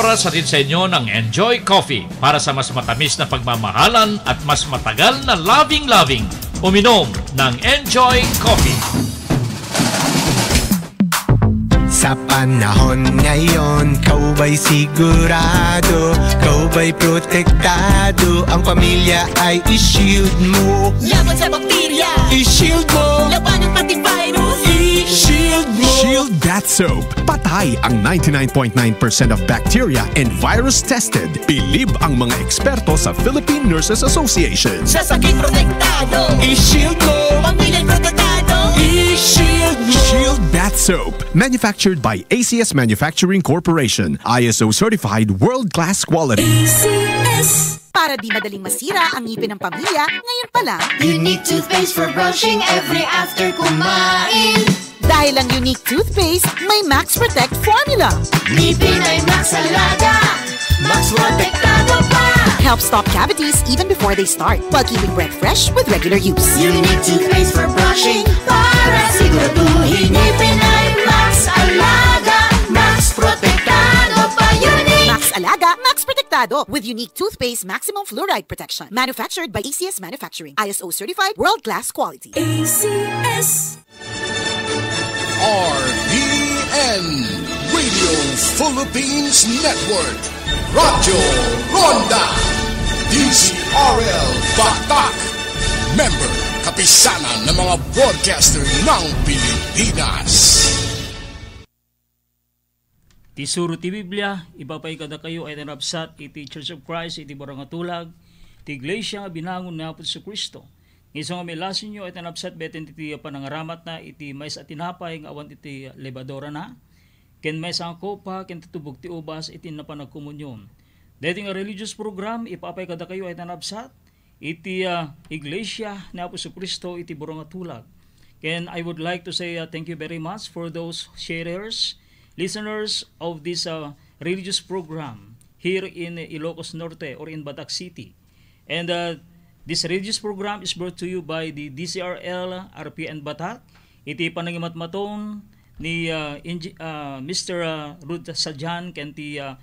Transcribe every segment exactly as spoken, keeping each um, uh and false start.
Hatid sa inyo ng Enjoy Coffee para sa mas matamis na pagmamahalan at mas matagal na loving-loving. Uminom ng Enjoy Coffee. Sa panahon ngayon, ikaw ba'y sigurado? Ikaw ba'y protektado? Ang pamilya ay i-shield mo. Laban sa bakterya, i-shield mo. Labanan pati virus, i-shield mo. Shield Bath Soap. Patay ang ninety-nine point nine percent of bacteria and virus tested. Bilib ang mga eksperto sa Philippine Nurses Association. Sa sakit protektado, i-shield mo. Pamilya protektado, i-shield mo. Shield Bath Soap. Manufactured by A C S Manufacturing Corporation. I S O certified world-class quality. A C S. Para di madaling masira ang ngipin ng pamilya, ngayon pa lang. Unique toothpaste for brushing every after kumain. Dahil ang Unique Toothpaste may Max Protect Formula. Ngipin ay Max Alaga, Max Protektado pa. Help stop cavities even before they start, while keeping breath fresh with regular use. Unique toothpaste for brushing para siguraduhin ngipin ay Max Alaga, Max Protektado pa. Unique. Max Alaga, Max Protektado with Unique Toothpaste Maximum Fluoride Protection. Manufactured by A C S Manufacturing. I S O certified, world-class quality. A C S. R P N, Radio Philippines Network, Radyo Ronda, D Z R L Batak, member, kapisanan ng mga broadcaster ng Pilipinas. Ti suro ti Biblia, ipapay kadakayo ay tanabsat iti Church of Christ iti Bura nga Tulag, ti iglesia nga binangon ni Apo Jesu-Cristo. Isu nga mailasinyo ay tanabsat beten iti panangaramatna iti maysa a tinapay nga awan iti lebadurana, ken maysa nga kopa ken ti tubog ti ubas iti napan agkomunion. Daytoy nga religious program, ipapay kadakayo ay tanabsat iti, ah, iglesia ni Apo Jesu-Cristo iti Bura nga Tulag. Ken I would like to say, ah, thank you very much for those sharers, listeners of this, ah, religious program here in Ilocos Norte or in Batak City. And, uh, this religious program is brought to you by the D C R L R P N Batak. Iti panangimatmaton ni, uh, Ingi-, uh, Mister, uh, Rud Sadian ken ti, uh,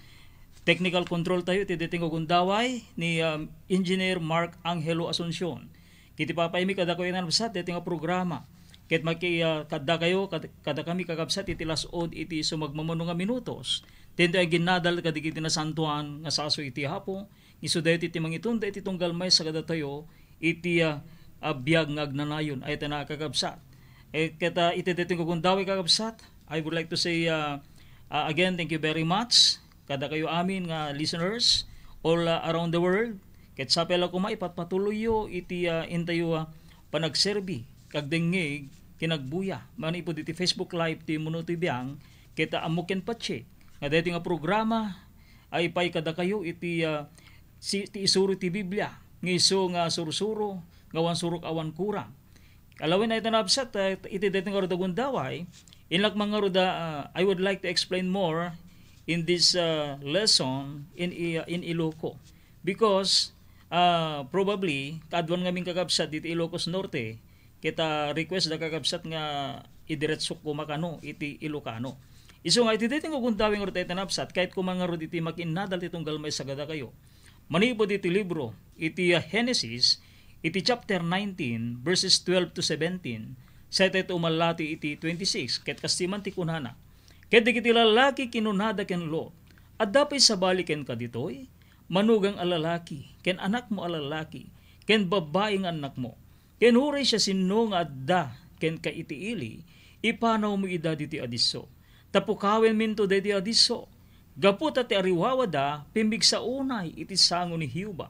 technical control tayo iti daytoy nga gundaway ni, um, Engineer Mark Angelo Asuncion. Ket ipapaymi kadakayo ay tanabsat daytoy nga programa. Ket maki-, uh, kadakayo, kad-, kadakami kakabsat iti las-ud iti sumagmamano nga minutos. Daytoy nga aginnadal kadagiti nasantoan nga saso iti Apo, isu daytoy ti mangitunda iti tunggal maysa kadatayo iti, ah, ah, biag nga agnanayon. Ay, ta na, kakabsat. Eh, ket, ah, iti daytoy nga gundaway, kakabsat, I would like to say, ah, ah, again, thank you very much kadakayo amin nga listeners all, ah, around the world. Ket sapay la koma, ipatpatuloyyo iti, ah, intayo, ah, panagserbi, kagdengngeg, kinagbuya, manipud iti Facebook Live ti Muno ti Biang, ket, ah, ammo ken patse, nga daytoy nga programa, ay pay kadakayo iti, ah, si-, ti isuro ti Biblia, nga isu nga sursuro, nga awan surok awan kurang. Alawen ay tanabsat, ah, iti daytoy nga rudagundaway, inlak man nga ruda, ah, I would like to explain more in this, ah, lesson in I-, in Iloco. Because, ah, probably, kaaduan ngamin kakabsat diti Ilocos Norte, ket, ah, request da kakabsat nga idiretsok koma kano iti Ilocano. Isu nga iti daytoy nga gundaway nga rud ay tanabsat, kayat koma ngarud iti makiinnadal ti tunggal maysa kadakayo. Manipud iti libro, iti, ah, Genesis, iti chapter nineteen, verses twelve to seventeen, sa iti umallati iti twenty-six, ket kastiman ti kunana, ket dagiti lalaki kinunada ken Lot, adda pay sabali kenka ditoy? Manugang a lalaki, ken anakmo a lalaki, ken babbai nga annakmo. Ken uray siasino nga adda kenka iti ili, ipanawmo ida ditoy a disso. Ta pukawenminto daytoy a disso. Gapu ta ti ariwawada, pimmigsa unay iti sango ni Jehovah.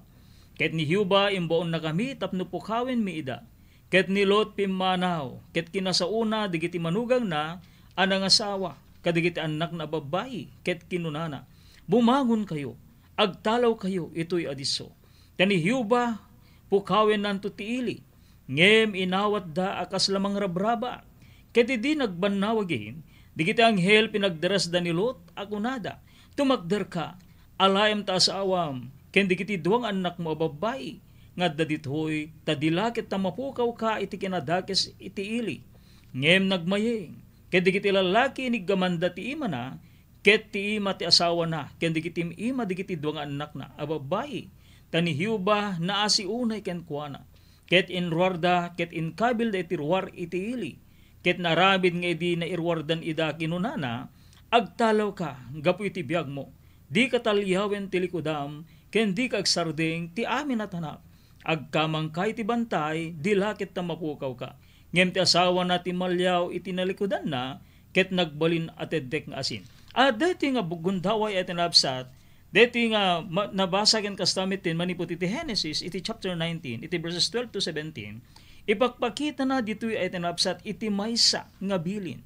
Ket ni Jehovah imbaonnakami tapno pukawenmi ida. Ket ni Lot pimmanaw, ket kinasaona dagiti manugangna a nangasawa kadagiti annakna a babbai, ket kinunana, bumangonkayo, agtalawkayo itoy a disso. Ta ni Jehovah pukawennanto ti ili, ngem inawatda a kasla mangrabrabak. Ket idi nagbannawagin, dagiti anghel pinagdarasda ni Lot a kunada, tumakderka, alayam ta asawam, ken dagiti dua nga annakmo a babbai nga adda ditoy, ta di la ket ta mapukawka iti kinadakes iti ili. Ngem nagmayeng, ket dagiti lalaki iniggamanda ti imana, ket ti ima ti asawana, ken dagiti ima dagiti dua nga annakna a babbai. Ta ni Jehovah naasi unay kenkuana, ket inruarda, ket inkabilda iti ruar iti ili. Ket naaramid nga idi nairuardan ida, kinunana, "Agtalawka gapu iti biagmo, dika taliawen ti likudam, ken dika agsardeng ti amin a tanap. Agkamangka iti bantay, di la ket ta mapukawka." Ngem ti asawana timmaliaw iti nalikudanna, ket nagbalin a teddek nga asin. A, daytoy nga bu-, gundaway a tinapsat, daytoy nga ma-, nabasa ken kasta met ti manipud iti Genesis, iti chapter nineteen, iti verses twelve to seventeen, ipakpakitana ditoy a tinapsat iti maysa nga bilin.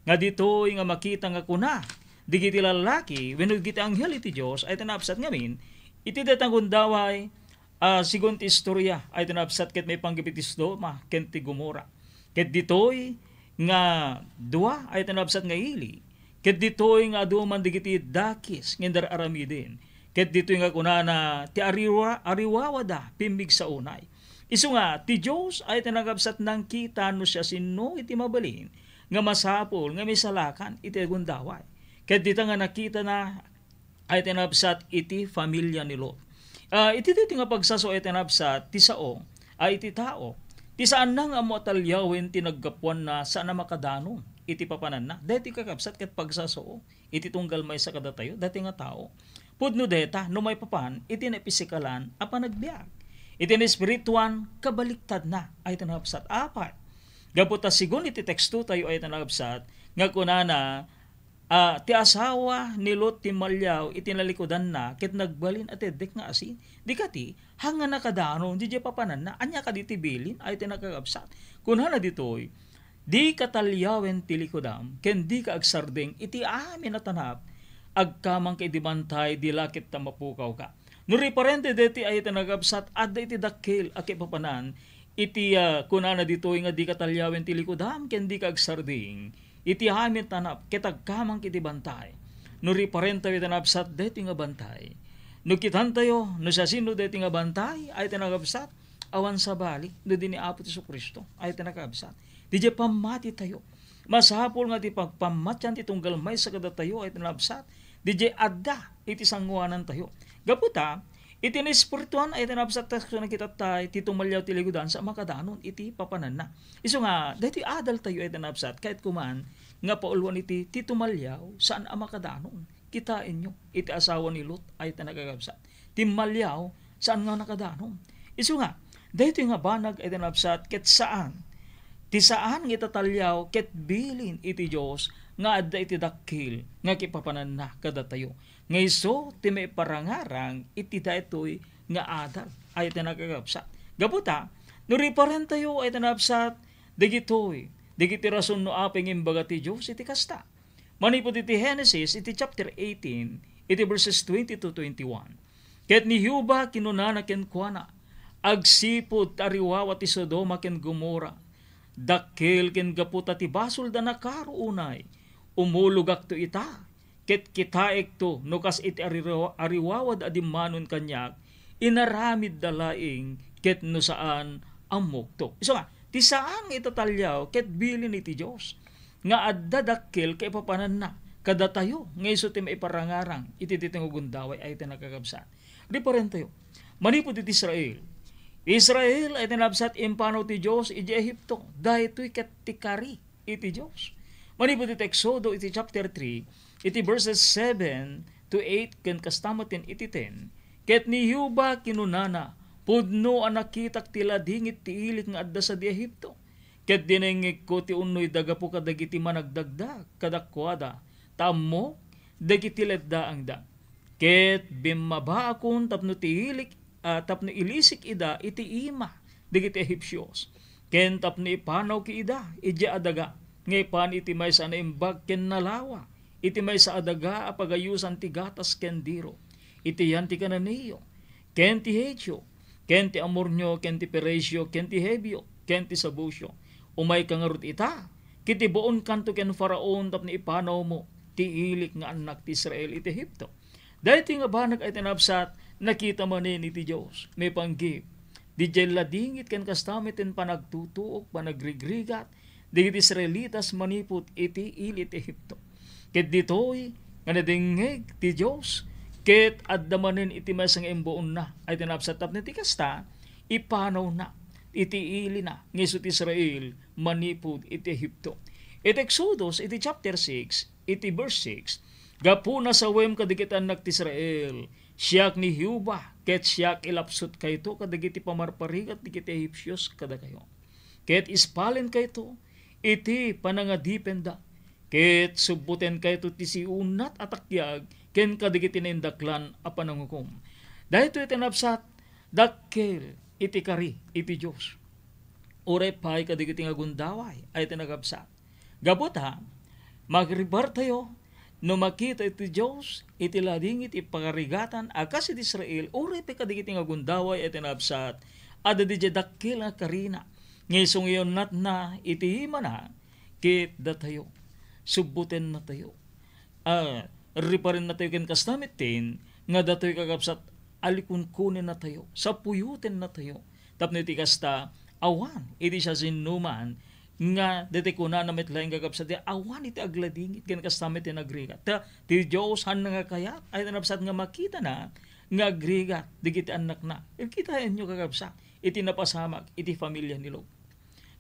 Nga ditoy nga makita nga kuna dagiti lallaki wenno dagiti anghel iti Dios a tinapsat ngamin, iti dayta gundaway, a, sigun ti istorya, ay tinapsat ket maipanggep iti Sodoma ken ti Gomorra. Ket ditoy nga dua ay tinapsat nga ili, ket ditoy nga adu man dagiti dakes nga inararmiden, ket ditoy nga kunana ti ariwa-, ariwawada pimmigsa unay. Isu nga, ti Dios ay tinagabsat nangkita no siasino iti mabalin nga masapul nga misalakan iti gundaway. Ket dita nga nakitana ay tinapsat iti familia ni Lot. Ah, iti daytoy nga pagsasao ay tinapsat ti sao, ay iti tao, ti saanna nga ammo a taliawen ti naggapuanna saan a makadanon iti papananna. Daytoy kakabsat ket pagsasao iti tunggal maysa kadatayo, daytoy nga tao. Pudno dayta no maipapan iti napisikalan a panagbiag. Iti naespirituan, kabaliktadna ay tinapsat. Apay, gapu ta sigun iti teksto tayo ay tinapsat, nga kunana, a, ti asawa ni Lot timmaliaw iti nalikudanna ket nagbalin a teddek nga asin. Di kadi, haan nga nakadanon didiay papananna. Ania kadi ti bilin ay ti nakakabsat? Kunana ditoy, "Dika taliawen ti likudam, ken dika agsardeng iti amin a tanap. Agkamangka iti bantay, di la ket ta mapukawka." No riparenta daytoy ay ti nakakabsat, adda iti dakkel a kaipapanan, iti, ah, kunana ditoy nga, "Dika taliawen ti likudam, ken dika agsardeng iti amin tanap, ket agkamangka iti bantay." No riparentayo iti nabsat daytoy nga bantay, no kitantayo no siasino daytoy nga bantay ay ti nakabsat, awan sabali no di ni Apo Jesu-Cristo ay ti nakabsat. Didiay pammatitayo, masapul nga ti pagpammatian ti tunggal maysa kadatayo ay ti nakabsat, didiay adda iti sangoanantayo. Gapu ta, iti naespirituan ay ti nabsat, ta nakitattay ti tumaliaw ti likudan sa makadanon iti papananna. Isu nga, daytoy adaltayo ay ti nabsat, kayat kuman nga pauluan iti ti tumaliaw saan a makadanon. Kitaenyo, iti asawa ni Lot ay ti nakakabsat. Timmaliaw saan nga nakadanon. Isu nga, daytoy nga banag ay ti nabsat, ket saan. Ti saan nga itataliaw, ket bilin iti Dios nga adda iti dakkel nga kipapananna kadatayo. Nga isu ti maiparangarang iti daytoy nga adal ay ti nakakabsat. Gapu ta, no riparentayo ay ti nabsat, dagitoy, dagiti rason no apay nga imbaga ti Dios iti kasta. Manipud iti Genesis, iti chapter eighteen, iti verses twenty to twenty-one. Ket ni Jehovah kinunana kenkuana, "Agsipud ta ariwawa ti Sodoma ken Gomorra, dakkel ken gapu ta ti basolda nakaro unay, umulogakto ita, ket kitaekto no kas iti ariro-, ariwawad a dimmanon kaniak, inaramidda laeng ket no saan, ammokto." Isu nga, ti saan nga itataliaw ket bilin iti Dios nga adda dakkel kaipapananna kadatayo nga isu ti maiparangarang iti daytoy nga gundaway ay ti nakakabsat. Riparentayo, manipud iti Israel. Israel ay ti nabsat impanaw ti Dios idiay Egipto. Daytoy ket ti kari iti Dios. Manipud iti Exodo iti chapter three, iti verses seven to eight ken kasta met iti ten, ket ni Jehovah kinunana, "Pudno a nakitak ti ladingit ti ilik nga adda sadi Egipto. Ket dinengngegko ti unnoyda gapu kadagiti managdagdag kadakuada, ta ammok dagiti leddaangda. Ket bimmabaakon tapno ti ilik, ah, tapno ilisik ida iti ima dagiti Egipsios, ken tapno ipanawki ida idiay adaga nga ipan iti maysa a naimbag ken nalawa iti maysa a daga a pagayosan ti gatas ken diro, iti yan ti Cananeo, ken ti Hetio, ken ti Amornio, ken ti Peresio, ken ti Hevio, ken ti Jebusio. Umayka ngarud ita, ket ibuonkanto ken Faraon tapno ipanawmo ti ilik nga annak ti Israel iti Egipto." Daytoy nga banag ay ti nabsat, nakita manen iti Dios. Maipanggep, didiay ladingit ken kasta met ti panagtutuok, panagrigrigat, dagiti Israelitas manipud iti ili ti Egipto. Ket ditoy, nga nadingngeg ti Dios, ket adda manen iti maysa nga imbuonna a itinapsat tapno iti kasta, ipanawna iti ilina nga isu ti Israel manipud iti Egipto. Iti Exodus, iti chapter six, iti verse six, "Gapu nasawem kadagiti annak ti Israel, siak ni Jehovah, ket siak ilapsutkayto kadagiti pamarparigat dagiti Egipsios kadakayo." Ket ispalenkayo iti panangadipenda, ket subbotenkayto ti siunat a takyag ken kadagiti naindaklan a panangukom. Daytoy ti nabsat, dakkel iti kari iti Dios. Uray pay kadagiti nga gundaway a iti nagabsat. Gapu ta, magribartayo no makita iti Dios iti lading iti pakarigatan a kas iti Israel, uray pay kadagiti nga gundaway a iti nabsat, adda didiay dakkel nga karina, nga isu nga iunatna iti imana, ket datayo, subbotennatayo. A, riparennatayo ken kasta metten nga datoy kakabsat, alikunkunennatayo, sapuyotennatayo. Tapno iti kasta, awan iti siasinoman nga daytoy kunana met laeng kakabsat, awan iti agladingit ken kasta met ti nagrigat. Ta ti Dios, haanna nga kayat a iti nabsat nga makitana nga agrigat dagiti annakna. Kitaenyo, kakabsat, iti napasamak iti familia ni Lot.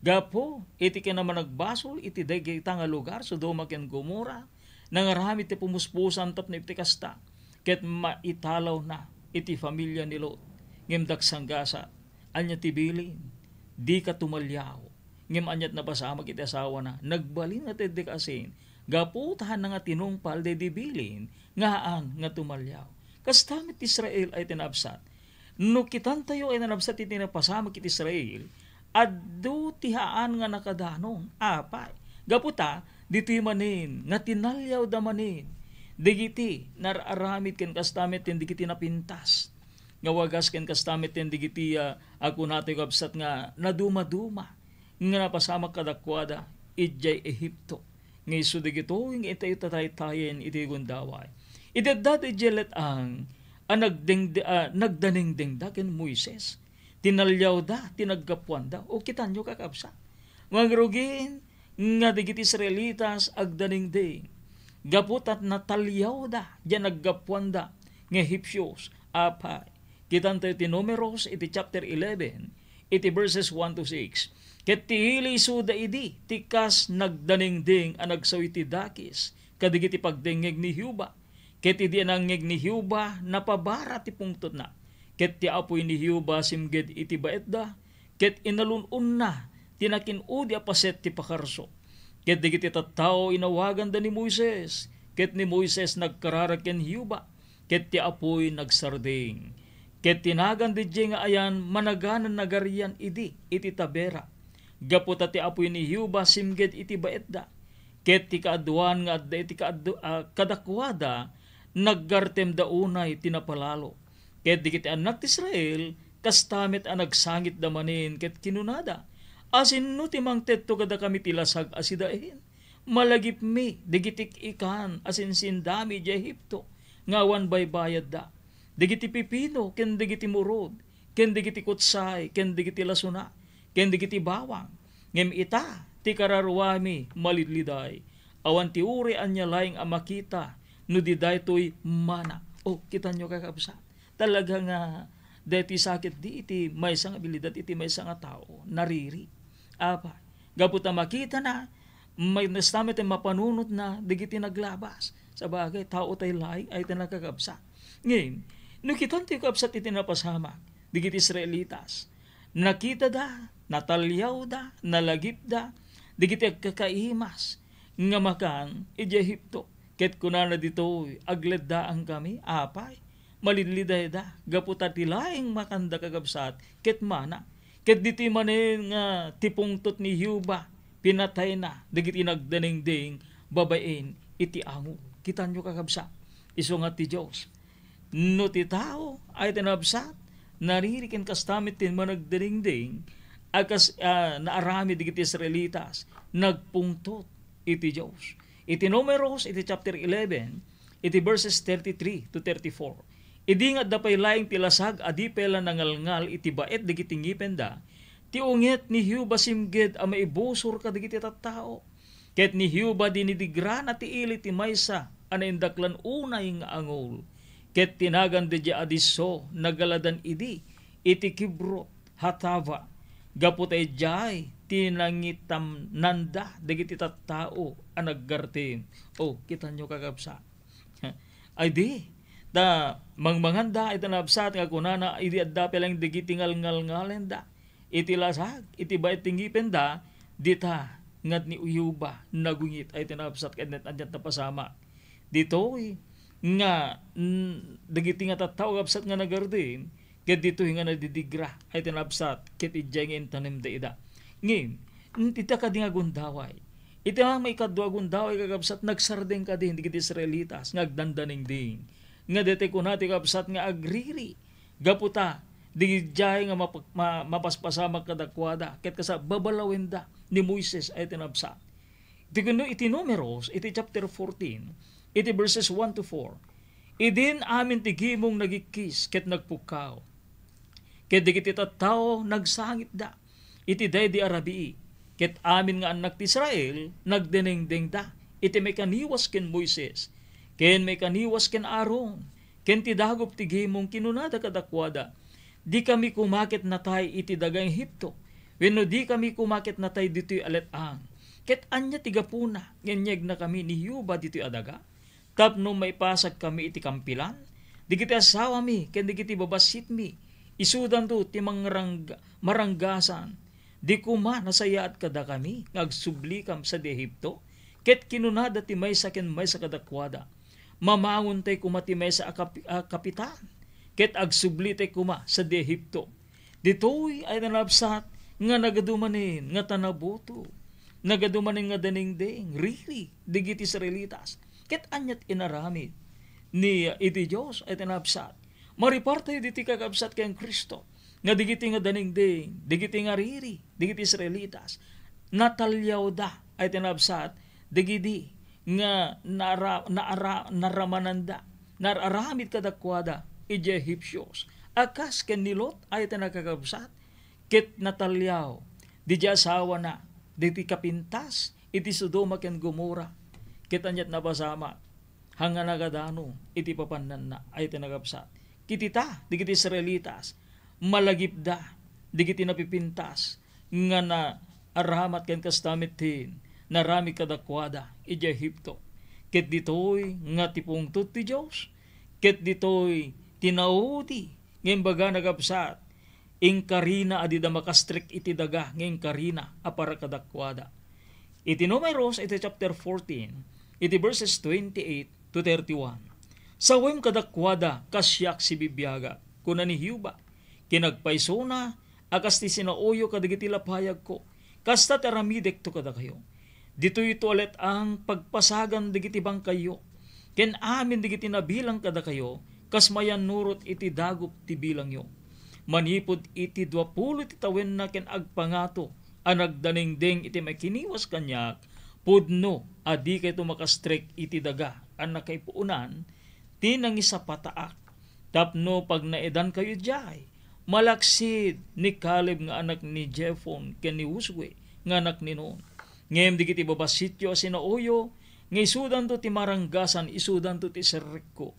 Gapu iti kinamanagbasol iti dagita nga lugar, Sodoma ken Gomorra, nangaramid ti pumuspusan tapno iti kasta, ket maitalawna iti familia ni Lot. Ngem daksanggasat, ania ti bilin? Dika tumaliaw. Ngem ania ti napasamak iti asawana? Nagbalin nga teddek asin, gapu ta haanna nga tinungpal daydi bilin nga haan nga tumaliaw. Kasta met ti Israel a iti nabsat. No kitantayo a iti nabsat iti napasamak iti Israel, adu ti haan nga nakadanon. Apay? Gapu ta, ditoy manen nga tinaliawda manen dagiti nar-aramid ken kasta met ken dagiti napintas nga wagas ken kasta met ken dagiti, ah, a kunatayo, kabsat, nga nadumaduma nga napasamak kadakuada idiay Egipto. Nga isu dagitoy nga intayo tataytayen iti gundaway. Iti adda idiay let-ang a nagdengde-, a nagdanengdengda ken Moises, tinaliawda ti naggapuanda. O, kitanyo, kakabsat, mangrugin nga dagiti Israelitas agdanengdeng gapu ta nataliawda diay naggapuanda nga Egipsios. Apay? Kitantayo ti Numeros iti chapter eleven, iti verses one to six. Ket ti ili isuda idi ti kas nagdanengdeng a nagsaw iti dakes kadagiti pagdengngeg ni Jehovah. Ket idi nangngeg ni Jehovah, napabara ti pungtotna. Ket ti apuy ni Jehovah simged iti baetda, ket inalun-onna ti nakin-udi a paset ti pakarso. Ket dagiti tattao inawaganda ni Moises, ket ni Moises nagkararag ken Jehovah, ket ti apuy nagsardeng. Ket ti nagan didiay nga ayan managan nagarian idi iti Tabera, gapu ta ti apuy ni Jehovah simged iti baetda. Ket ti kaaduan nga adda iti kaadu-, a, kadakuada, naggartemda unay ti napalalo. Ket dagiti annak ti Israel, kasta met a nagsangitda manen ket kinunada, "Asinno ti mangtedto kadakami ti lasag a sidaen? Malagipmi dagiti ik-ikan a sinsindami idiay Egipto nga awan baybayadda, dagiti pipino ken dagiti murod, ken dagiti kutsay, ken dagiti lasuna, ken dagiti bawang. Ngem ita, ti kararuami malidliday. Awan ti uray ania laeng a makita no di daytoy mana." O, kitanyo, kakabsat, talaga nga daytoy sakit di iti maysa nga abilidad iti maysa nga tao, nariri. Apay? Gapu ta makitana, may, kasta met ti mapanunotna dagiti naglabas. Sabagay, tao tay laeng a iti nakakabsat. Ngem, no kitantayo, kabsat, iti napasamak dagiti Israelitas, nakitada, nataliawda, nalagipda dagiti agkakaimas nga makan idiay Egipto. Ket kunana ditoy, "Agleddaankami, apay? Malidlidayda, gapu ta ti laeng makanda, kakabsat, ket mana." Ket ditoy manen nga ti pungtot ni Jehovah, pinatayna dagiti nagdanengdeng babaen iti angol. Kitanyo, kakabsat, isu nga ti Dios. No ti tao a iti nabsat, nariri ken kasta met ti managdengdeng a kas-, a, naaramid dagiti Israelitas, nagpungtot iti Dios. Iti Numeros, iti chapter eleven, iti verses thirty-three to thirty-four, "Idi nga adda pay laeng ti lasag a di pay la nangalngal iti baet dagiti ngipenda, ti unget ni Jehovah simged a maibusor kadagiti tattao." Ket ni Jehovah dinidigrana ti ili ti maysa a naindaklan unay nga angol, ket tinagan diay a disso nagaladan idi iti Kibrot Hatava, gapu ta idiay ti nangitamnanda dagiti tattao a naggartem. O, kitanyo, kakabsat. Ay di, ta mangmanganda iti nabsat nga kunana, idi adda pay laeng dagiti ngalngalngalenda iti lasag, iti baet ti ngipenda, dita nga ni uyuba, nagungit ay tinapsat ket net-, adda ta pasamak. Ditoy nga, mm, dagiti nga tattao, kakabsat, nga nagardin, ket ditoy nga nadidigra ay tinapsat, ket idiay nga intanemda ida. Ngem, mm, ita kadi nga gundaway. Iti nga maikadua a gundaway, kakabsat, nagsardeng kadi dagiti Israelitas nga agdandanengdeng. Nga daytoy kuna ti kabsat nga agriri, gapu ta diay nga map-, ma-, mapaspasamak kadakuada, ket kasta, babalawenda ni Moises ay tinapsat. Iti kuno iti Numeros, iti chapter fourteen, iti verses one to four, "Idin amin ti gimong nagikkis ket nagpukkaw. Ket dagiti tattao nagsangitda iti daydi a rabii, ket amin nga annak ti Israel nagdinengdengda iti maikaniwas ken Moises, ken maikaniwas ken Aaron, ken ti dagup ti gimong kinunada kadakuada, 'Dikami koma ket natay iti daga Egipto, wenno dikami koma ket natay ditoy a let-ang. Ket ania ti gapuna nga inyegna kami ni Jehovah ditoy a daga? Tapno maipasagkami iti kampilan? Dagiti asawami ken dagiti babasitmi, isudanto ti mangrang-, maranggasan. Di koma nasayaat kadakami nga agsublikam sadi Egipto?' Ket kinunada ti maysa ken maysa kadakuada, 'Mamangontay koma ti maysa a kapi-, a kapitan, ket agsublitay koma sadi Egipto.' Ditoy ay nanabsat nga nagadu manen nga tanabuto, nagadu manen nga danengdeng, riri, dagiti Israelitas. Ket aniat inaramid ni, iti Dios ay tinapsat? Maripartayo ditoy, kakabsat, ken Cristo, nga dagiti nga danengdeng, dagiti nga riri, dagiti Israelitas, nataliawda ay tinapsat dagidi nga naara-, naara-, naramananda, nararamid kadakuada idiay Egipsios, a kas ken ni Lot ay ti nakakabsat, ket nataliaw didiay asawana, diti kapintas iti Sodoma ken Gomorra, ket aniat napasamak, haan nga nagadanon iti papannanna ay ti nakabsat. Ket ita, dagiti Israelitas, malagipda dagiti napipintas nga naaramat ken kasta met ti naramid kadakuada idiay Egipto. Ket ditoy nga ti pungtot ti Dios, ket ditoy ti naudi nga imbagana, kakabsat, inkarina a dida makastrek iti daga nga inkarina a para kadakuada. Iti Numeros, iti chapter fourteen, iti verses twenty-eight to thirty-one, "Sawem kadakuada kas siak sibibiagak," kuna ni Jehovah, "ken agpaysona a kas ti sinaoyo kadagiti lapayagko. Kasta ti aramidekto kadakayo. Ditoyto a let-ang pagpasagan dagiti bangkayyo, ken amin dagiti nabilang kadakayo kas mayannurot iti dagup ti bilangyo. Manipud iti duapulo ti tawenna ken agpangato a nagdanengdeng iti maikiniwas kaniak, pudno a dikayto makastrek iti daga a nakaipuonan ti nangisapataak, tapno pagnaedankayo idiay, malaksid ni Caleb nga anak ni Jephunneh ken ni Josue nga anak ni Nun. Ngem dagiti babasityo a sinaoyo nga isudanto ti maranggasan, isudanto ti serrekko,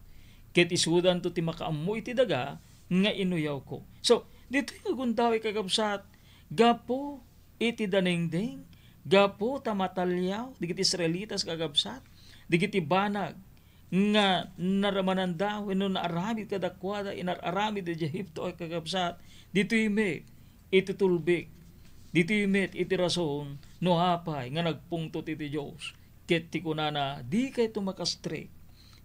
ket isudanto ti makaammo iti daga nga inuyawko." So, ditoy nga gundaway, kakabsat, gapu iti danengdeng, gapu ta mataliaw dagiti Israelitas, kakabsat, dagiti banag nga naramananda wenno naaramid kadakuada, inar-aramid idiay Egipto a kakabsat, ditoy met iti tulbek, ditoy met iti rason no apay nga nagpungtot iti Dios. Ket ti kunana, "Dikayto makastrek,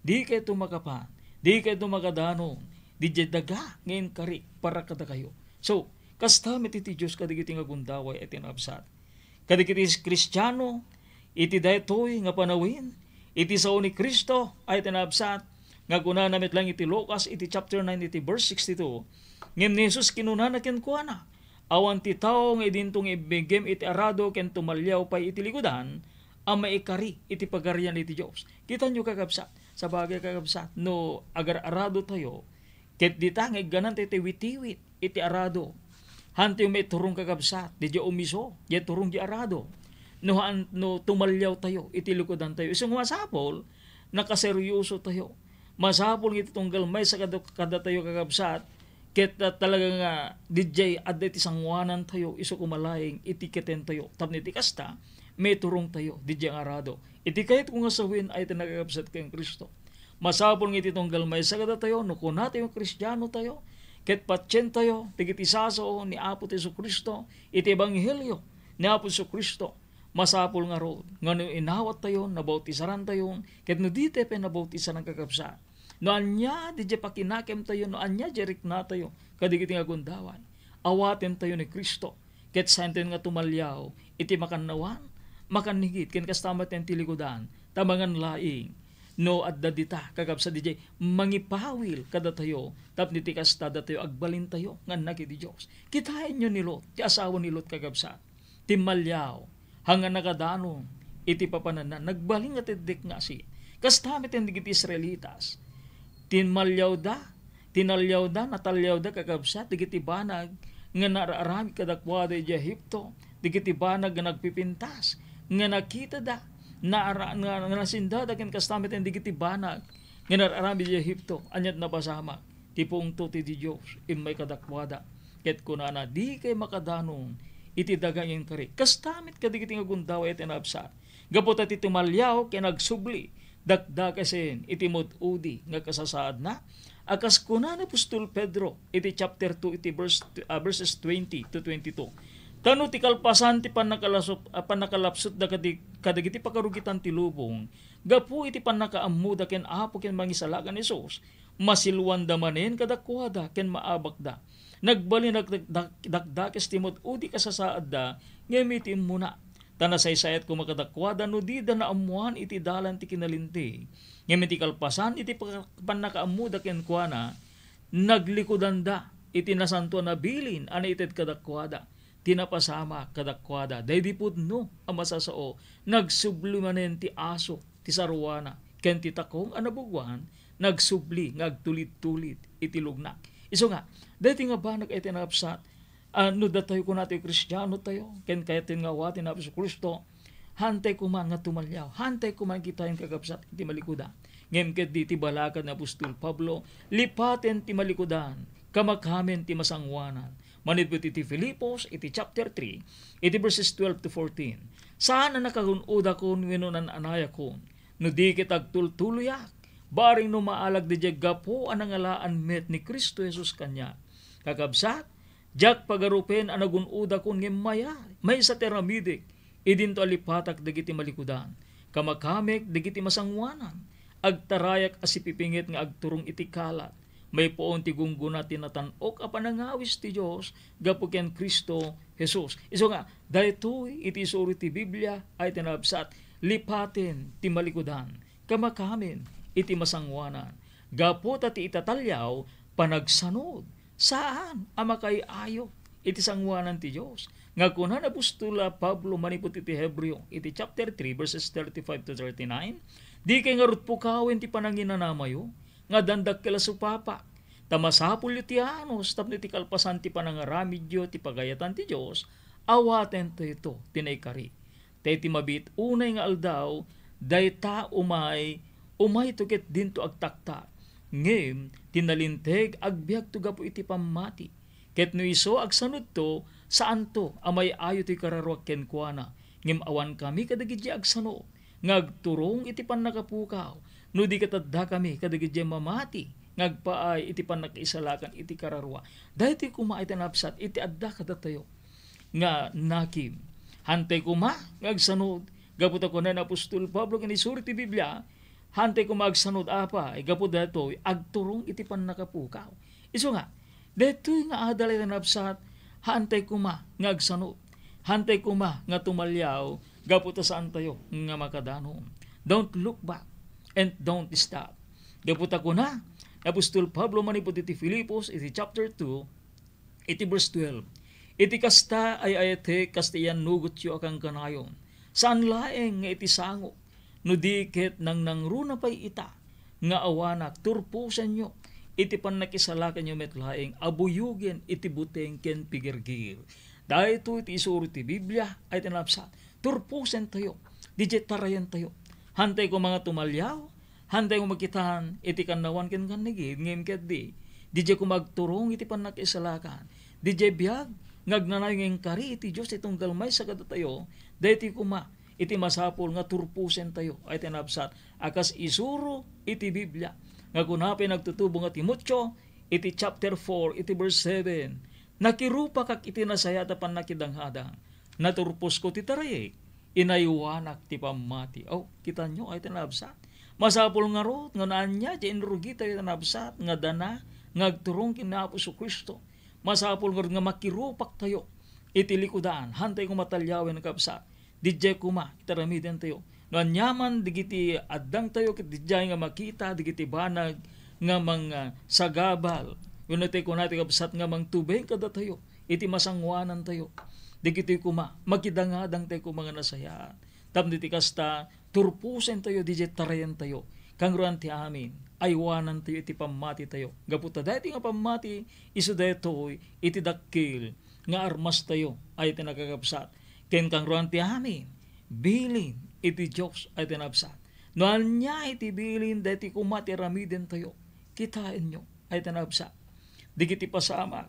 dikayto makapan, dikayto makadanon didiay daga nga inkarik para kadakayo." So, kasta met iti Dios kadagiti nga gundaway a tinapsat. Kadagiti Kristiano, iti daytoy nga panawen, iti sao ni Cristo ay tinapsat, nga kunana met laeng iti Lucas iti chapter nine iti verse sixty-two, ngem ni Jesus kinunana kenkuana, "Awan ti tao nga idinto nga ibbinggem iti arado ken tumaliaw pay iti likudan a maikari iti Pagarian iti Dios." Kitanyo, kakabsat, sabagay, kakabsat, no agar-arado tayo, ket dita nga iggananta iti witiwit iti arado, haantayo maiturong, kakabsat, diay umiso, diay turong diay arado. No haan, no tumaliaw tayo iti likudan tayo. Isu nga masapul nakaseryosotayo. Masapul nga iti tunggal maysa kada-, kadatayo, kakabsat, ket ta-, talaga nga didiay adda iti sangoanantayo, isu koma laeng iti ketentayo. Tapno iti kasta, maiturongtayo didiay nga arado. Iti kayatko nga sawen ay ti nakakabsat ken Cristo. Masapul nga iti tunggal maysa kadatayo, no kunatayo nga Kristianotayo, ket patientayo dagiti sasao ni Apo Jesu-Cristo iti ebanghelio ni Apo Jesu-Cristo. Masapul ngarud nga no inawattayon, nabautisarantayon, ket no ditay pay nabautisaran, kakabsat, no ania didiay pakinakemtayo, no ania diay riknatayo kadagiti nga gundaway, awatentayo ni Cristo, ket saentayon nga tumaliaw iti makannawan, makannigit, ken kasta met ti likudan, ta mangan laeng no adda dita, kakabsat, didiay mangipawil kadatayo, tapno iti kasta datayo agbalintayo nga annak iti Dios. Kitaenyo ni Lot, ti asawa ni Lot, kakabsat. Timmaliaw, haan nga nakadanon iti papananna. Nagbalin nga ti dikdikna. Kasta met dagiti Israelitas. Timmaliawda, tinaliawda, nataliawda, kakabsat, dagiti banag nga naar-aramid kadakuada idiay Egipto, dagiti banag nga nagpipintas, nga nakitada, naara-, nga, nga nasindada ken kasta met dagiti banag nga naar-aramid idiay Egipto, aniat napasamak ti pungto ti Dios immay kadakuada. Ket kunana, "Dikay makadanon iti daga nga inkari." Kasta met kadagiti nga gundaway a tinapsat. Gapu ta ti tumaliaw ken agsubli, dakdakesen iti mud-udi nga kasasaadna. A kas kuna ni apostol Pedro iti chapter two, iti verse, ah, verses twenty to twenty-two, "Ta no ti kalpasan ti pannakalasop-, ah, pannakalapsutda kadi-, kadagiti pakarugitan ti lubong, gapu iti pannakaammoda ken Apo ken Mangisalakan Jesus, masiluanda manen kadakuada ken maabakda. Nagbalin a dak-, dak-, dakdakes ti mud-udi kasasaadda, ngem iti immuna. Ta nasaysayat koma kadakuada no dida naammoan iti dalan ti kinalinteg. Ngem iti kalpasan iti paka-, pannakaammoda kenkuana, naglikudanda iti nasantoan a bilin a naited kadakuada, ti napasamak kadakuada." Daydi pudno a masasao, nagsubli manen ti aso ti saruana, ken ti takong a nabuguan, nagsubli nga agtulid-tulid iti lugna. Isu nga, daytoy nga banag a iti nakapsat, ah, no datayo kunatayo Kristianotayo, ken kayatyo nga awaten ni Apo Jesu-Cristo, haantay koma nga tumaliaw, haantay koma nga kitaen, kakabsat, iti malikudan. Ngem ketdi ti balakad ni apostol Pablo, lipaten ti malikudan, kamakamen ti masangoanan. Manipud iti Filipos, iti chapter three, iti verses twelve to fourteen, "Saan a nakagun-odakon wenno nan-anayakon, no di ket agtultuloyak, bareng no maalag didiay gapu a nangalaan met ni Cristo Jesus kaniak. Kakabsat, diak pagarupen a nagun-odakon ngem mayat, maysa ti aramidek, idinto a lipatak dagiti malikudan, kamakamek dagiti masangoanan, agtarayak a sipipinget nga agturong iti kalat, maipuon ti gunggona ti natan-ok a panangawis ti Dios gapu ken Cristo Jesus." Isu nga, daytoy iti isuro ti Biblia a iti nabsat, lipaten ti malikudan, kamakamen iti masangoanan. Gapu ta ti itataliaw, panagsanud, saan a makaay-ayo iti sangoanan ti Dios. Nga kuna ni apostol a Pablo manipud iti Hebreo, iti chapter three, verses thirty-five to thirty-nine, "Dikay ngarud pukawen ti pananginanamayo nga addaan dakkel a supapak. Ta masapulyo ti anus tapno iti kalpasan ti panangaramidyo ti pagayatan ti Dios, awatentayto ti naikari. Ta iti mabiit unay nga aldaw, dayta umay, umayto ket dinto agtaktak. Ngem ti nalinteg, agbiagto gapu iti pammati. Ket no isu agsanudto, saanto a may-ayo ti kararuak kenkuana. Ngem awankami kadagiti agsanud nga agturong iti pannakapukaw, no di ket addakami kadagiti mamati nga agpaay iti pannakaisalakan iti kararua." Daytoy koma iti nabsat iti adda kadatayo nga nakim. Haantay koma nga agsanud, gapu ta kuna ni apostol Pablo ken isuro ti Biblia, haantay koma agsanud apay, gapu daytoy agturong iti pannakapukaw. Isu nga, daytoy nga adal iti nabsat, haantay koma nga agsanud, haantay koma nga tumaliaw, gapu ta saantayo nga makadanon. Don't look back and don't stop. Gapu ta kuna ni apostol Pablo manipud iti Filipos, iti chapter two, iti verse twelve, "Iti kasta, ay-ayatek, kas ti iyannugotyo a kankanayon, saan laeng nga iti sango, no di ket nangnangruna pay ita nga awanak, turposenyo iti pannakisalakanyo met laeng a buyogen iti buteng ken pigirgir." Daytoy ti isuro ti Biblia a iti nabsat. Turposentayo, didiay tarayentayo. Haantay koma nga tumaliaw, Haantayo makitaan iti kannawan ken kannigid, ngem ketdi, didiay koma agturong iti pannakaisalakan. Didiay biag nga agnanayon nga inkari iti Dios ti tunggal maysa kadatayo, daytoy koma iti masapul nga turposentayo, ay ti nabsat a kas isuro iti Biblia nga kuna pay nagtutubo nga Timoteo iti chapter four, iti verse seven, "Nakirupakak iti nasayaat a pannakidangadang. Naturposko ti tarayek. Inaywanak ti pammati." Oh, kitanyo, ay ti nabsat. Masapul ngarud nga naania ti inrugitayo ti nabsat nga dana nga agturong ken ni Apo Jesu-Cristo. Masapul ngarud nga makirupaktayo iti likudan. Haantayo koma talyawen, kabsat. Didiay koma iti aramidentayo. No aniaman dagiti addangtayo ket didiay nga makita dagiti banag nga mangsagabal. Wenno ti kuna ti kabsat nga mangtubeng kadatayo iti masangoanantayo. Dagitoy koma, makidangadangtayo koma nga nasayaat. Tapno iti kasta, turposentayo, didiay tarayentayo. Kangruan ti amin, aywanantayo iti pammatitayo. Gapu ta daytoy nga pammati, isu daytoy iti dakkel nga armastayo, ay ti nakakabsat. Ken kangruan ti amin, bilin iti Dios, ay ti nabsat. No ania iti bilin, daytoy koma ti aramidentayo. Kitaenyo, ay ti nabsat. Dagiti pasamak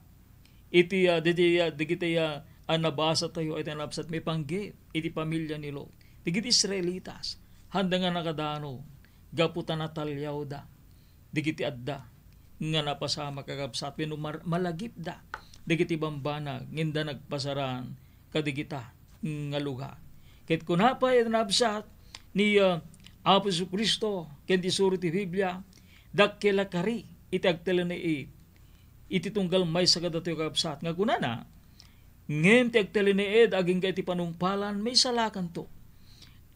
iti, ah, dagiti, ah, dagiti, ah, a nabasatayo, ay ti nabsat, maipanggep iti pamilia ni Lot. Dagiti Israelitas, haanda nga nakadanon gapu ta nataliawda dagiti adda nga napasamak, kakabsat, wenno mar-, malagipda dagiti bambanag nga inda nagpasaran kadagita nga lugar. Ket kuna pay iti nabsat ni, ah, Apo Jesu-Cristo ken ti isuro ti Biblia, dakkel a kari iti agtalinaed iti tunggal maysa kadatayo, kakabsat, nga kunana, "Ngem ti agtalinaed agingga iti panungpalan, maisalakanto.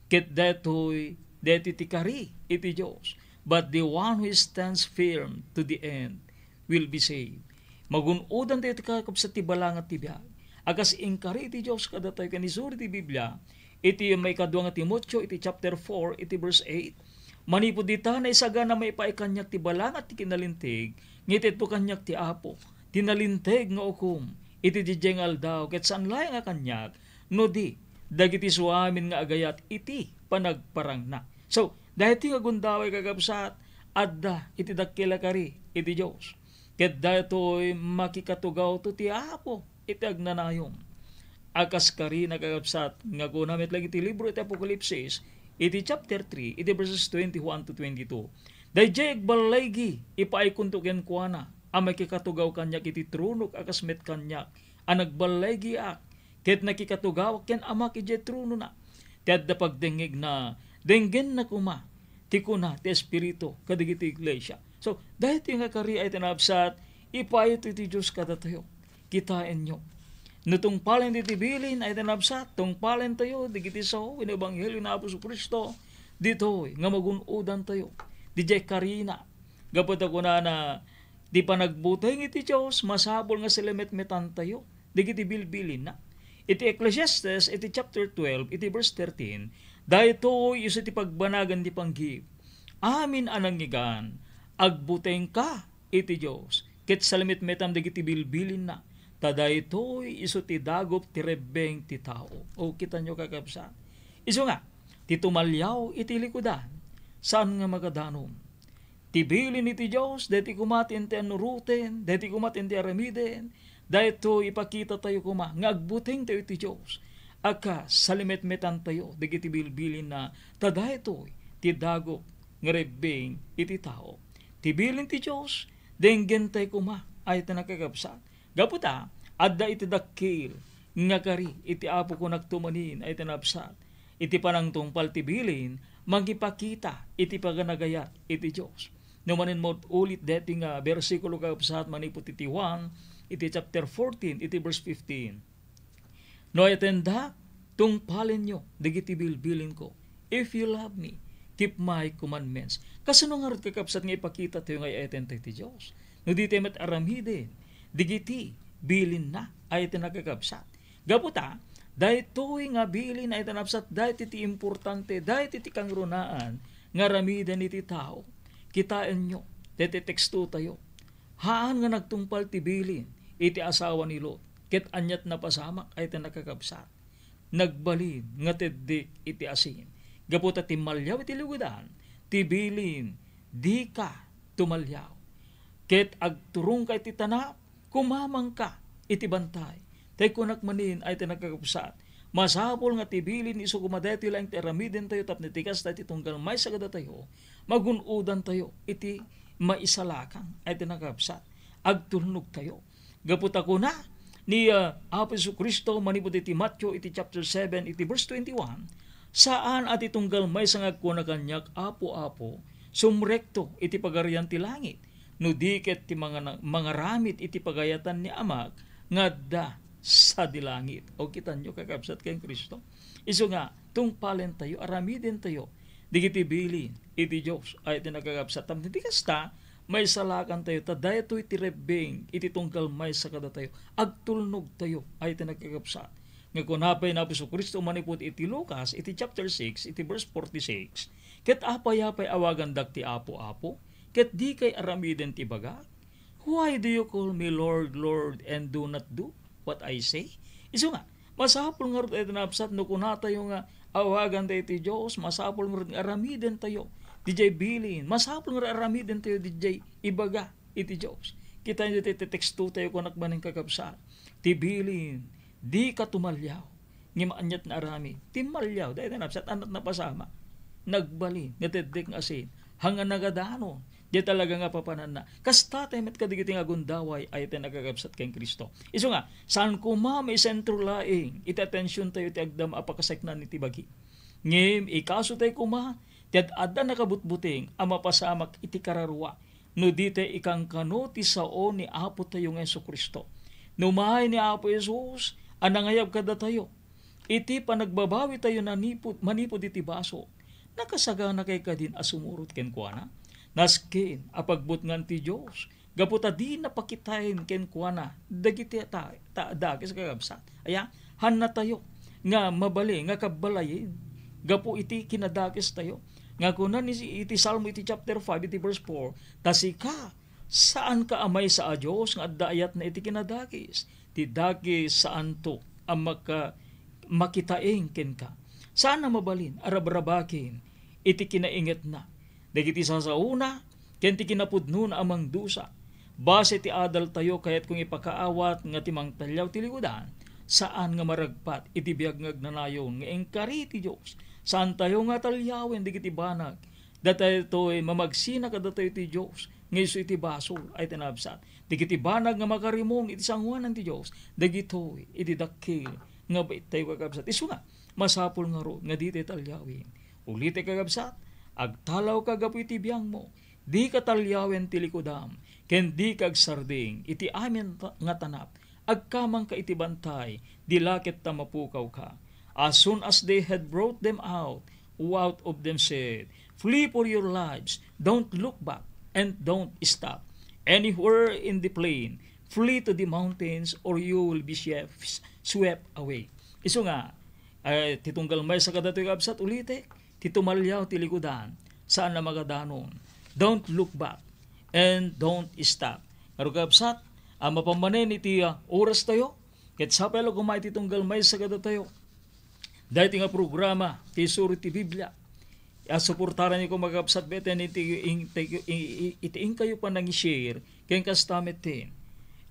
Ket daytoy, daytoy ti kari iti Dios. But the one who stands firm to the end will be saved." Magun-odantayo ti, kakabsat, ti balangat ti biag a kas inkari ti Dios kadatayo ken isuro ti Biblia iti maikadua nga Timoteo iti chapter four, iti verse eight, "Manipud dita, naisagana maipaay kaniak ti balangat ti kinalinteg, nga itedto kaniak ti Apo, ti nalinteg nga ukom iti didiay nga aldaw, ket saan laeng a kaniak, no di dagiti suamin nga agayat iti panagparangna." So, daytoy nga gundaway, kakabsat, adda iti dakkel a kari iti Dios. Ket daytoy makikatugawto ti Apo iti agnanayon a kas karina, kakabsat, nga kuna met laeng iti libro iti Apokalipsis, iti chapter three, iti verses twenty-one to twenty-two. "Daydiay agballigi, ipaaykonto kenkuana a makikatugaw kaniak iti tronok a kas met kaniak a nagballagiak, ket nakikatugawak ken Amak idiay tronona." Ti adda pagdengngegna, denggenna koma ti kuna ti Espiritu kadagiti iglesia. So, daytoy nga kari, ay ti nabsat, ipaayto ti Dios kadatayo. Kitaenyo. No tungpalen ti bilin, ay ti nabsat, tungpalentayo dagiti sao wenno ebanghelio ni Apo Jesu-Cristo, ditoy nga magun-odantayo didiay karina. Gapu ta kunana, ti panagbuteng iti Dios, masapul nga salimetmetantayo dagiti bilbilinna. Iti Ecclesiastes, iti chapter twelve, iti verse thirteen, "Daytoy isu ti pagbanagan ti panggep. Amin a nangngegan, agbutengka iti Dios, ket salimetmetam dagiti bilbilinna, ta daytoy isu ti dagup ti rebbeng ti tao." O, kitanyo, kakabsat. Isu nga, ti tumaliaw iti likudan, saan nga makadanon. Ti bilin iti Dios, daytoy koma ti inti a nuroten, daytoy koma ti inti a aramiden, daytoy ipakitatayo koma nga agbutengtayo iti Dios a kas salimetmetantayo dagiti bilbilinna, ta daytoy ti dagup nga rebbeng iti tao. Ti bilin ti Dios, denggentay koma, ay ti nakakabsat. Gapu ta, adda iti dakkel nga kari iti Apo, kunak tumanin, ay ti nabsat. Iti panangtungpal ti bilin, mangipakita iti paganagayat iti Dios. No manen mo ulit deti nga bersikulo, kakabsat, manipud iti Juan, iti chapter fourteen, iti verse fifteen. No ayatendak, tungpalenyo dagiti bilbilinko. If you love me, keep my commandments. Kasano ngarud, kakabsat, nga ipakitatayo nga ay-ayatentayo ti Dios? No di tayo met aramiden dagiti bilinna, ay ti nakakabsat. Gapu ta, daytoy nga bilin ay ti nabsat, daytoy ti importante, daytoy ti kangrunaan nga aramiden iti tao. Kitaenyo, daytoy teksto tayo. Haan nga nagtungpal ti bilin iti asawa ni Lot, ket aniat napasamak ay ti nakakabsat. Nagbalin nga teddik iti asin. Gapu ta timmaliaw iti lugudan, ti bilin, dika tumaliaw. Ket agturongka iti tanap, kumamangka iti bantay. Tay kunak manin ay ti nakakabsat. Masapul nga ti bilin isu koma daytoy laeng ti aramidentayo tapno ti kasta iti tunggal maysa kadatayo, magun-odantayo iti maisalakang ay ti nakakabsat. Agtulnogtayo. Gapu ta kuna ni, ah, Apo Jesu-Cristo manipud iti Mateo iti chapter seven, iti verse twenty-one, "Saan a ti tunggal maysa nga agkuna kaniak, 'Apo, Apo,' sumrekto iti Pagarian ti Langit, no di ket ti mangana-, mangaramid iti pagayatan ni Amak nga adda sadi langit." O, kitanyo, kakabsat ken Cristo. Isu nga, tungpalentayo, aramidentayo dagiti bilin iti Dios ay ti nakakabsat. Tapno ti kasta, maisalakantayo ta daytoy ti rebbeng iti tunggal maysa kadatayo. Agtulnogtayo ay ti nakakabsat. Nga kuna pay ni Apo Jesu-Cristo manipud iti Lucas, iti chapter six, iti verse forty-six, "Ket apay a pay awagandak ti Apo, Apo, ket dikay aramiden ti ibagak? Why do you call me Lord, Lord, and do not do what I say?" Isu nga, masapul ngarud iti nakabsat no kunatayo nga awagantayo ti Dios, masapul ngarud nga aramidentayo didiay bilin, masapul nga aramidentayo didiay ibaga iti Dios. Kitaenyo ti, ti tekstotayo, kunak manen, kakabsat, ti bilin, dika tumaliaw. Ngem aniat nga aramid? Timmaliaw, dayta nakabsat, aniat napasamak? Nagbalin, nga teddek nga asin, haan nga nagadanon, di talaga nga papananna. Kasta tay met kadagiti nga agundaway ay ti nakakabsat ken Cristo. Isu nga, saan koma maisentro laeng iti atensiontayo ti agdama a pakaseknan iti bagi. Ngem ikaso tay koma ti ad-adda nakabutbuteng a mapasamak iti kararua no di tay ikankano ti sao ni Apotayo nga Jesu-Cristo. Numay ni Apo Jesus a nangayab kadatayo iti panagbabawitayo nanipud, manipud iti basol, nakasaganakay kadin a sumurot kenkuana? Nasken a pagbutngan ti Dios gapu ta dina pakitaen kenkuana dagiti ta-, ta-, dakes, kakabsat. Aya, hannatayo nga mabalin nga kabbalayen gapu iti kinadakestayo. Nga kuna ni, iti Salmo iti chapter five, iti verse four, "Ta sika, saanka a maysa a Dios nga adda ayatna iti kinadakes. Ti dakes saanto a maka-, makitaeng kenka. Saan a mabalin a rabrabaken iti kinaingetna dagiti sasaona ken ti kinapudnona a mangdusa. Base ti adaltayo, kayatko nga ipakaawat nga ti mangtaliaw ti likudan, saan nga maragpat iti biag nga agnanayon nga inkari ti Dios. Saantayo nga taliawen dagiti banag dataytoy mamagsina kadatayo ti Dios nga isu iti basol ay ti nakabsat. Dagiti banag nga makarimong iti sangoanan ti Dios, dagitoy iti dakkel nga baittayo, kakabsat. Isu nga, masapul ngarud nga ditay taliawen. Ulitek, kakabsat, agtalawka gapu iti biangmo, dika taliawen ti likudam, ken dika agsardeng iti amin ta-, nga tanap. Agkamangka iti bantay, di la ket ta mapukawka. As soon as they had brought them out, out of them said, "Flee for your lives, don't look back, and don't stop. Anywhere in the plain, flee to the mountains, or you will be swept, swept away." Isu nga, eh, ti tunggal maysa kadatoy, kabsat, ulitek, ti tumaliaw ti likudan, saan a magadanon. Don't look back and don't stop. Ngarud, kabsat, a mapan manen iti, ah, oras tayo, ket sapay la koma iti tunggal maysa kadatayo. Daytoy nga programa, ti Isuro ti Biblia. A suportaran yo koma, kabsat, beten iti, in-, iti, iti inkayo panangishare, ken kasta met ti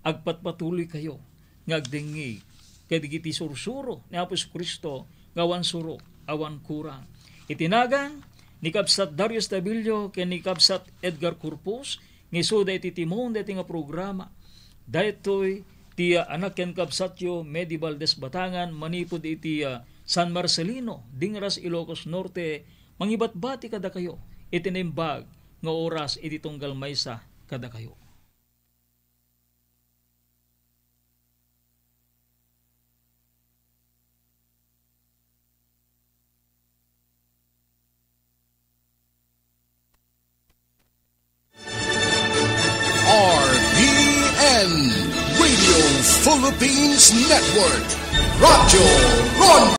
agpatpatuloy kayo nga agdengngeg kadagiti sursuro ni Apo Jesu-Cristo nga awan surok, awan kurang. Iti nagan ni Kabsat Darius Dabillo ken ni Kabsat Edgar Corpus, nga isuda iti timon daytoy nga programa. Daytoy ti, ah, anak ken kabsatyo, Medi Valdez Batangan, manipud iti, ah, San Marcelino, Dingras, Ilocos Norte, mangibatbati kadakayo iti naimbag nga oras iti tunggal maysa kadakayo. R P N, Radio Philippines Network, Radyo Ron.